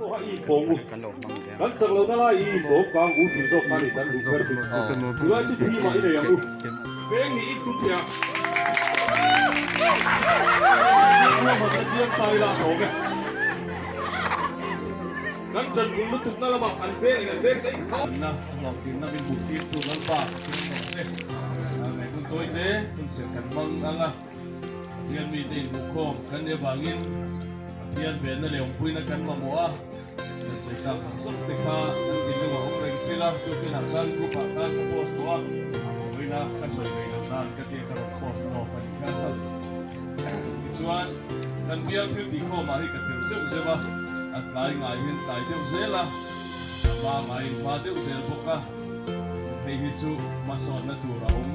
pawh kha i inpawng u. Kan chak lohna lai i inpawng kang u tih zawk kha a ni kan duh ber chu. Tunlai chu thim ah i nei ang u. Veng nih i tum thei a. Ruahmanna siam ta ila a hlawm e. Kan chanbul lutukna lamah an veng in an veng daih tho. Na a hlawhtlinna min hmuh tir tu Lalpa Pathian rawh se. Ngaihhmun tawite hun serh kan hmang ang a. Pathian mite inhmuhkhawm kan nih avangin Pathian venna leh awmpuina kan mamawh a, kan sawi tak zawk zawk te kha kan thinlungah awm reng sila, tukinah khan group ah khan ka post tawh a, vawiina ka sawi ve loh nan ka tia ka rawn post lawk a nih kha. Tichuan, kan bial thil tihkhawmah hi ka tel zeuh zeuh a, a tlai ngaiin tlai deuh zel a, a hma ngaiin hma deuh zel bawk a, hei hi chu hmasawnna tur a awm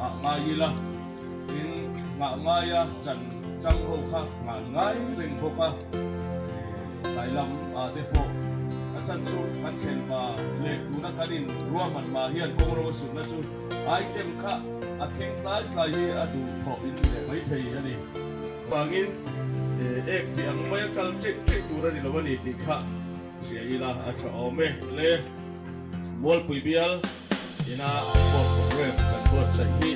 ah ngai ila. Tin, nghah ngaia chan chang ho kha nghah ngai reng bawk a, tlai lam ah te pawh a chan chu kan thlen hma leh tuna kan in ruahman hma hian kawng ro a sutna chu item kha a thleng tlai tlai hi a duh thawh in ni leh mai thei a ni. Vangin ek chi ang maia kal ṭek ṭek tur a ni lo a ni tih kha hria ila a ṭha awm e. Le Mualpui bial. Ina sport program kan buatsaih hi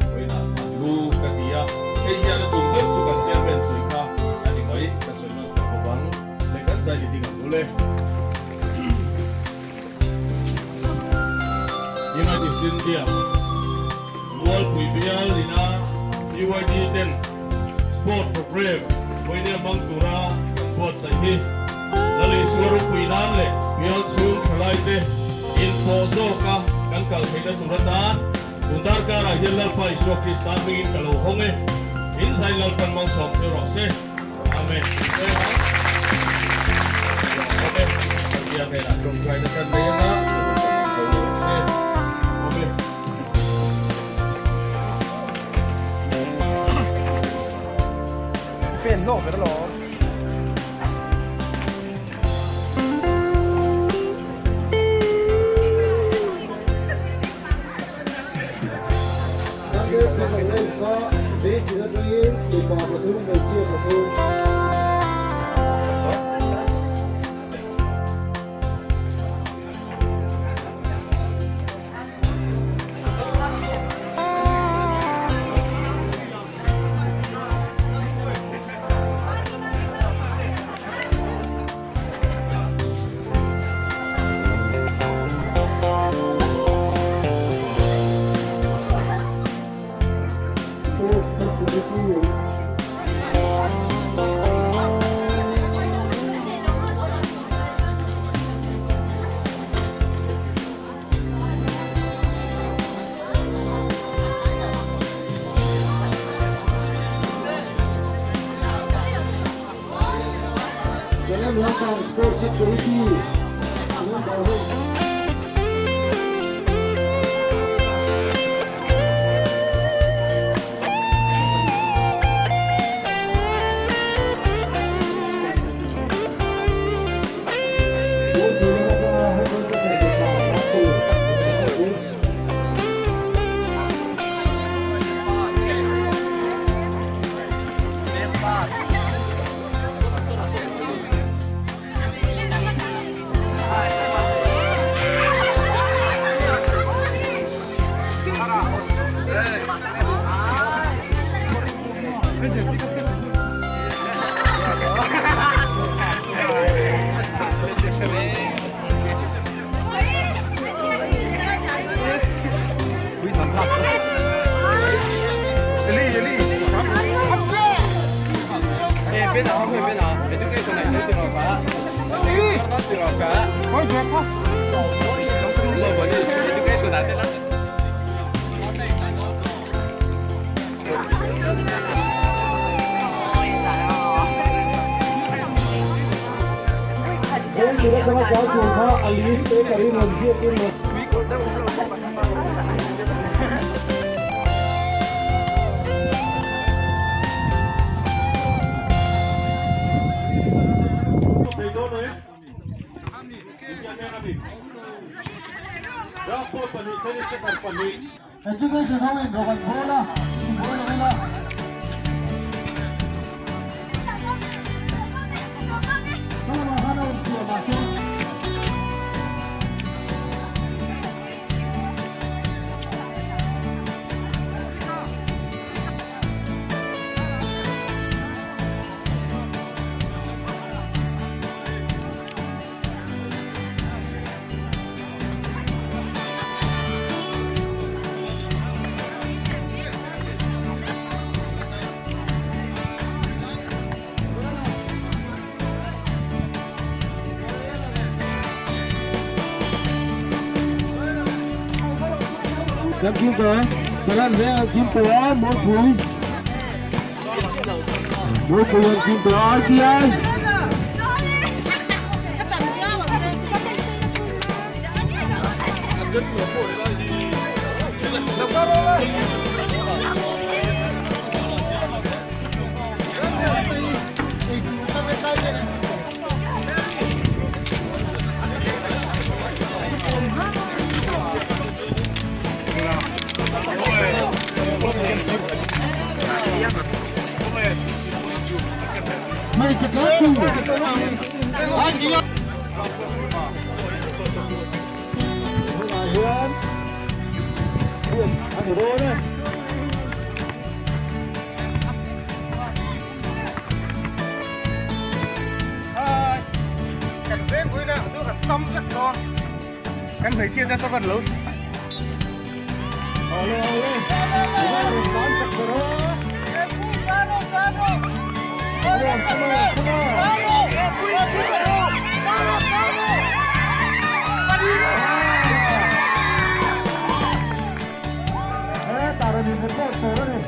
vawiinah a hlu ka ti a, hei hian a tum deuh chu kan chairman sawi kha a ni mai, ka sawi nawn tawh bawk ang, leh kan zai ni ding ang ule. United India Mualpui bial ina UID ten sport program vawinia hmang tura kan buatsaih hi Lal Isua ropui nan leh bial chhung thalaite inpawh zawka kan kal theihna tur atan tun darkarah hian Lalpa Isua Krista hmingin ka lo hawng e. In zai Lalpan malsawm che rawh se. Amen. Amen. Pathian hnenah tawngtaina kan nei anga lo rawh se. Amen. Pen hlawk ber alawm. Kan kim tawh e. Salan veng an kim tawh a, Mawlpui. Mawlpui an kim tawh a, ITI. Hmeichhe tlangpui Tunah hian hriat a ni dawn e. Kan veng buina chu kan cham vek dawn. Kan hmeichhia te saw kan lo Awle awle Ila rawn tlan chak ber aw. Come on come on come on. Hetah rawn inreport tur a ni.